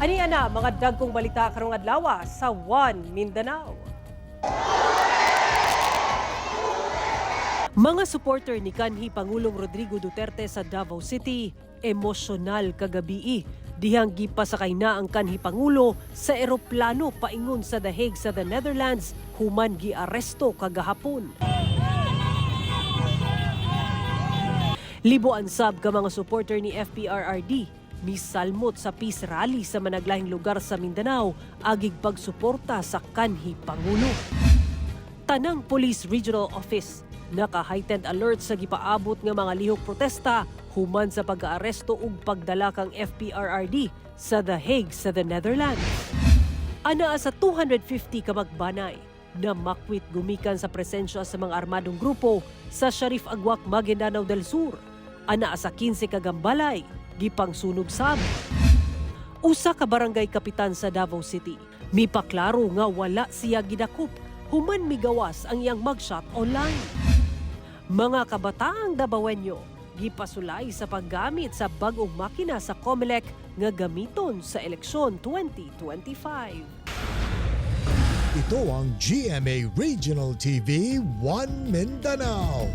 Ani ana mga dagkong balita karong adlaw sa One Mindanao. Mga supporter ni kanhi Pangulong Rodrigo Duterte sa Davao City, emosyonal kagabii dihang gipasakay na ang kanhi Pangulo sa eroplano paingon sa The Hague sa the Netherlands human giaresto kagahapon. Liboan sab ka mga supporter ni FPRRD misalmot sa peace rally sa managlahing lugar sa Mindanao agig pagsuporta sa kanhi Pangulo. Tanang Police Regional Office naka-heightened alert sa gipaabot nga mga lihok protesta human sa pag-aaresto ug pagdala kang FPRRD sa The Hague sa the Netherlands. Anaa sa 250 ka magbanay na makwit gumikan sa presensya sa mga armadong grupo sa Shariff Aguak, Maguindanao del Sur. Anaa sa 15 ka gambalay gipangsunog sab. Usa ka barangay kapitan sa Davao City mipaklaro nga wala siya gidakop human migawas ang iyang mugshot online. Mga kabataang Dabawenyo gipasulay sa paggamit sa bag-ong makina sa COMELEC nga gamiton sa eleksyon 2025. Ito ang GMA Regional TV, One Mindanao.